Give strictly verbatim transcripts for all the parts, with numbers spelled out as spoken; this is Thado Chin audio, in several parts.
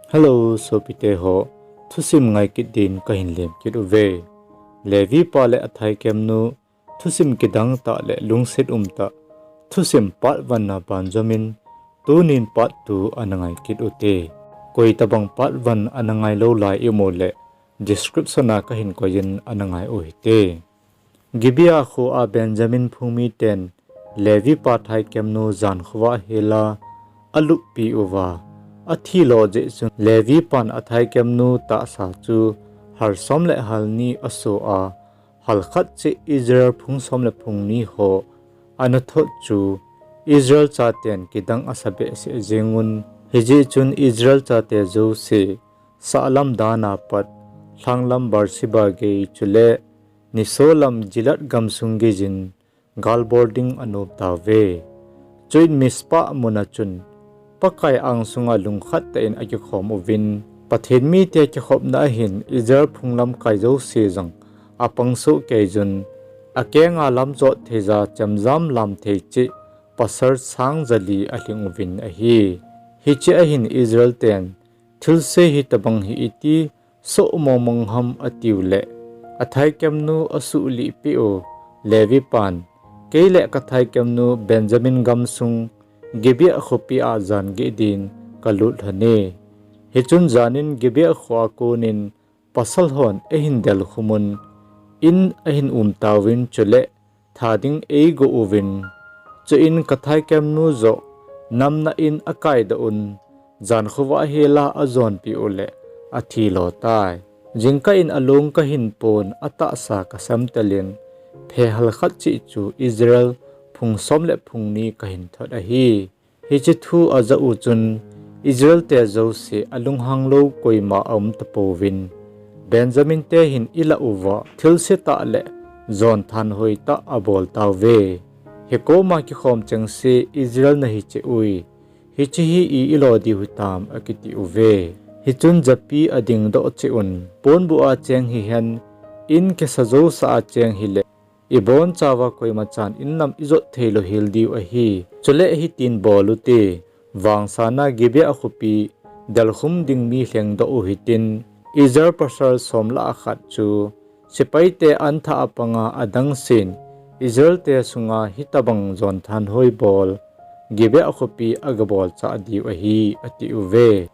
Hello, sopite ho. Thusim ngai kit din kahin lem kit uve. Levi pa le athaikemnu, thusim kidang tah le lungset um tah, thusim part one na banjom in, tunin part two ana ngai kit ute. Koi tabang part one ana ngai lou lai imu le, description a kahin koi in ana ngai u hite. Gibea khoa Benjamin phung miten Levi pa thaikemnu jan khovah hela aluppi uva, athi lou jeh chun Levi pan athaikemnu tahsa chu hal som le hal ni aso a, hal khat cheh Israel phung som le phung ni ho ana thot chu Israel chaten kidang asa behseh jeng un. Hijeh chun Israel chate jouse, sahlam Dan a pat, lhanglam Beersheba gei chule nisolam Gilead gamsung geiyin, galbol ding anom tauve. Chuin Mizpah mun a chun, Pakai angsunga lungkhat tah in akikhom uvin, Pathen mite kikhopna ahin Israel phung lamkai jouse jong apang soh kei jun, akenga lam jot thei ja chemjam lam thei cheh pasal sang jali alhing uvin ahi. Hiche ahin Israel ten, thilse hitabang hi iti soh mongmong ham atiu le, athaikemnu asuhlih peh u Levi pan, kei le kathaikemnu Benjamin gamsung Gibea khopi a jan geh din kalut lhon e. Hichun janin Gibea khoa konin pasal hon eihin delkhum un, in ahin um tauvin chule tha ding eigo uvin, chuin kathaikemnu joh namna in akaidoh un, jan khovah hela ajonpeh u le athi lou tai. Jingkah in along kahin pon, atahsa kasem telin, phe hal khat cheh chu Israel phung som le phung ni kahin thot ahi. Hiche thu ajah u chun Israel te jouse alunghang lou koima aum tapouvin, Benjamin te hin ilah uva thilse tah le jon thanhoi tah abol tauve. Hikoma kikhom chengse Israel nahi cheh ui, hiche hi i-ilo diu hitam akiti uve. Hichun japi adingdoh cheh un, ponbuh a cheng hihen, in kisa jousea cheng hile, ibonchauva koimachan in lam ijot theilou hel diu ahi. Chule hitin bol ute, vangsana Gibea khopi delkhum ding mi lhengdoh u hitin, Israel pasal som lah a khat chu sepaite anthah a panga adangsen, Israel te sunga hitobang jon thanhoi bol Gibea khopi a gabolchah diu ahi, atiuve.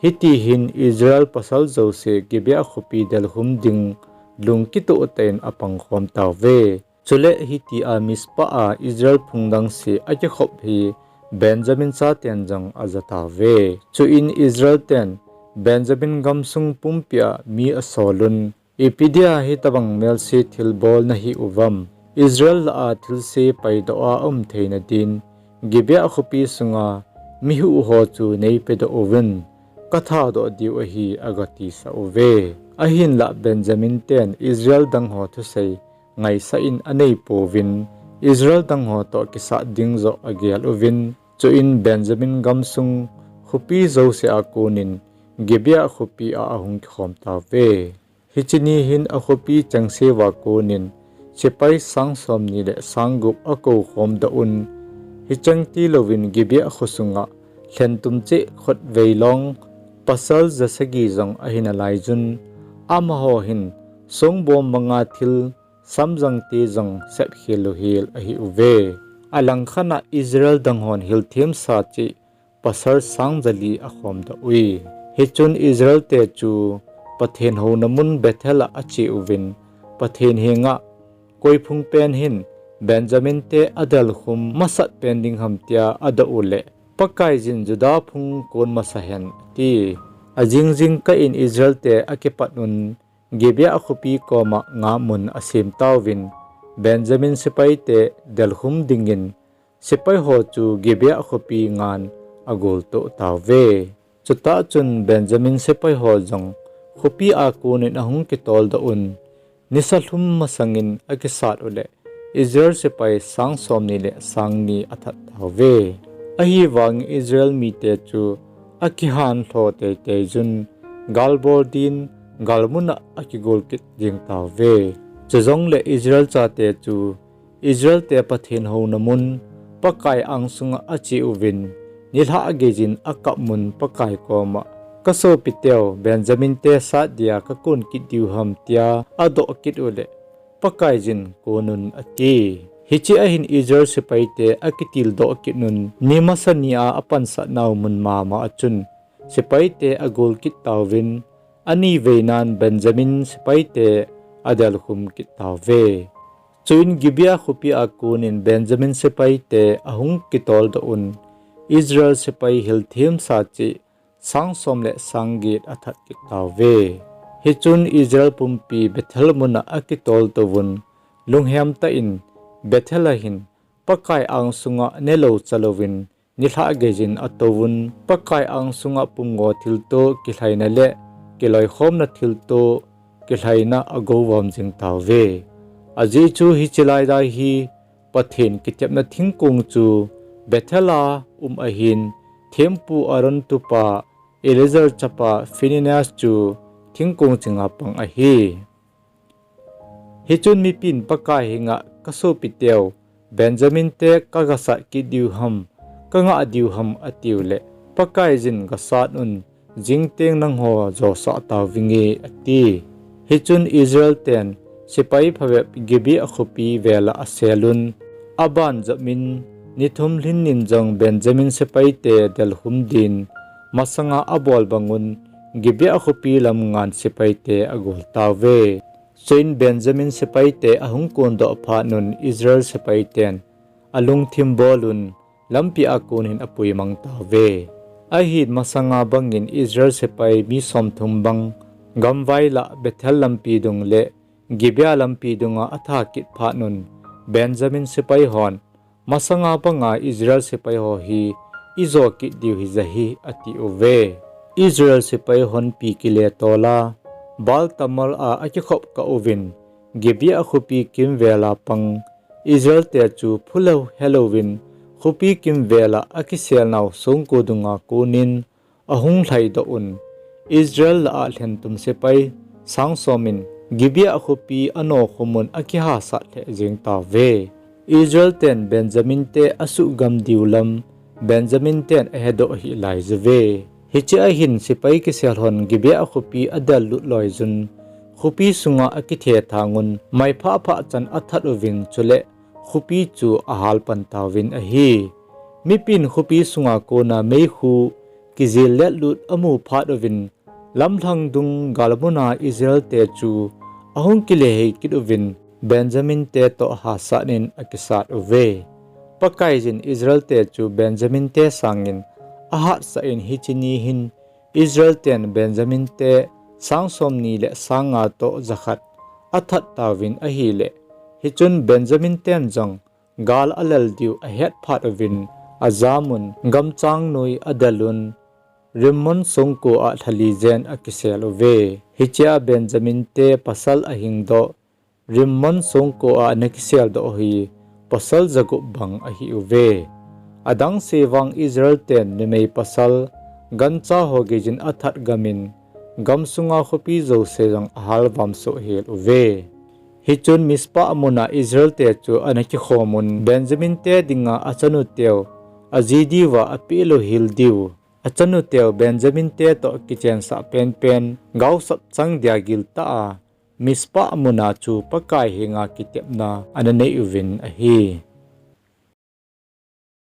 Hitihin Israel pasal jouse Gibea khopi delkhum ding lungkitoh tah in apangkhom tauve. Chule hitia Mizpah a Israel phung dangse akikhop hi Benjamin chaten jong ajatauve. Chuin Israel ten Benjamin gamsung pumpia mi asolun, Ipi dia hitobang melse thilbol nahi uvam? Israel lah a thilse paidoh a aum theina din Gibea khopi sunga mihuh ho chu neipedoh uvin, kathadoh diu ahi, agatisah uve. Ahinlah Benjamin ten Israel dang ho thusei ngaisah in aneipouvin, Israel dang ho toh kisat ding joh agel uvin, chuin Benjamin gamsung khopi jousea konin Gibea khopi a ahung kikhom tauve. Hiche ni hin akhopi chengseuva konin sepai sang somni le sang gup akoukhomdoh un, hicheng tilouvin Gibea khosunga lhentum cheh khotvei long pasal jasagi jong ahi nalaiyun, amaho hin songbom banga thil samjang te jong sepkhel louhel ahiuve. Alangkhat a Israel dang hon hilthemsa cheh pasal sang jali akhomdoh ui. Hichun Israel te chu Pathen houna mun Bethel a ache uvin, Pathen henga, Koi phungpen hin Benjamin te adelkhum masatpen ding ham, tia adoh uleh, Pakaiyin Juda phung kon masa hen, ati. Ajing jingkah in Israel te akipat un, Gibea khopi koma ngahmun asem tauvin, Benjamin sepaite delkhum dingin, sepaiho chu Gibea khopi ngan agoltoh tauve. Chutah chun Benjamin sepaiho jong khopi a konin ahung kitoldoh un, nisa lhum masangin akisat uleh, Israel sepai sang somni le sang ni athat tauve. Ahivangin Israel mite chu akihanlho teiteiyun, galbol din galmun a akigol kit jeng tauve. Chujongle Israel chate chu Israel te Pathen houna mun Pakai angsunga ache uvin, nilhah geiyin akap mun Pakai koma Kasopiteu, Benjamin te sat dia kakon kit diu ham, tia adoh kit uleh, Pakaiyin konun, ati. Hiche ahin Israel sepaite akitildoh kit un, ni masa nia apansatnau mun mama a chun sepaite agol kit tauvin, ani veinan Benjamin sepaite adelkhum kit tauve. Chuin Gibeah khopia konin Benjamin sepaite ahung kitoldoh un, Israel sepai hilthemsa cheh sang som le sang get athat kit tauve. Hichun Israel pumpi Bethel muna akitoltouvun, lunghem tah in Bethel a hin Pakai angsunga nelou chalouvin, nilhah geiyin atouvun, Pakai angsunga pumgo thilto kilhaina le kiloikhomna thilto kilhaina agouvom jing tauve. Ajeh chu hiche laija hi Pathen kitepna thingkong chu Bethel a um ahin, thempu Aaron tupa Eleazar chapa Phinehas chu thingkong chinga pang ahi. Hichun mipin Pakai henga, Kasopiteu, Benjamin te kagasat kit diu ham, kangah diu ham, atiuleh, Pakaiyin gasat un, jingteng nangho josah tauvinge, ati. Hichun Israel ten sepai phabep Gibeah khopi vela aselun, aban jopmin, ni thum lhinnin jong Benjamin sepaite delkhum din masanga abol bangun, Gibeah khopi lam ngan sepaite agol tauve. Chuin Benjamin sepaite ahung kondoh phatnun Israel sepaiten alungthim bolun, lampia konin apuimang tauve. Ahin masanga bangin Israel sepai mi somthum bang gamvai lah Bethel lampi dung le Gibeah lampi dunga atha kit phatnun, Benjamin sepai hon, Masanga banga Israel sepai ho hi ijo kit diu hija hi, atiuve. Israel sepai hon pi kile tola Baal Tamar a akikhop kah uvin, Gibeah khopi kimvela pang Israel te chu phulou helouvin, khopi kimvela akiselnau songko dunga konin ahung lhaidoh un, Israel lah a lhentum sepai sang somin Gibeah khopi anokhum un akihasat lheh jeng tauve. Israel ten Benjamin te asuhgam diu lam Benjamin ten ahedoh hih laiyuve. Hichea hin sepai kisel hon Gibeah khopi adellut loiyun, khopi sunga akithethang un, mai phah phah chan athat uvin, chule khopi chu ahal pan tauvin ahi. Mipin khopi sunga kona meikhu kijil letlut amu phat uvin, lamlhang dung galmuna Israel te chu ahung kilehei kit uvin, Benjamin te toh hahsatnin akisat uve. Pakaiyin Israel te chu Benjamin te sangin ahatsah in, hiche ni hin Israel ten Benjamin te sang somni le sang nga toh jakhat athat tauvin ahile, hichun Benjamin ten jong gal alel diu ahet phat uvin, ajamun, gamchang noi adelun, Rimmon songko a lhali jen akisel uve. Hichea Benjamin te pasal ahingdoh, Rimmon songko a ana kiseldoh hi pasal jagup bang ahiuve. Adangse vang Israel ten numei pasal gancha ho geiyin athat gamin, gamsunga khopi jouse jong ahal vamsoh hel uve. Hichun Mizpah muna Israel te chu ana kikhomun, Benjamin te dinga achanuteu aji diuva apehlou hel diu, achanuteu Benjamin te toh kichensah penpen gaosap chang dia giltah a Mizpah muna chu Pakai henga kitepna ana nei uvin ahi.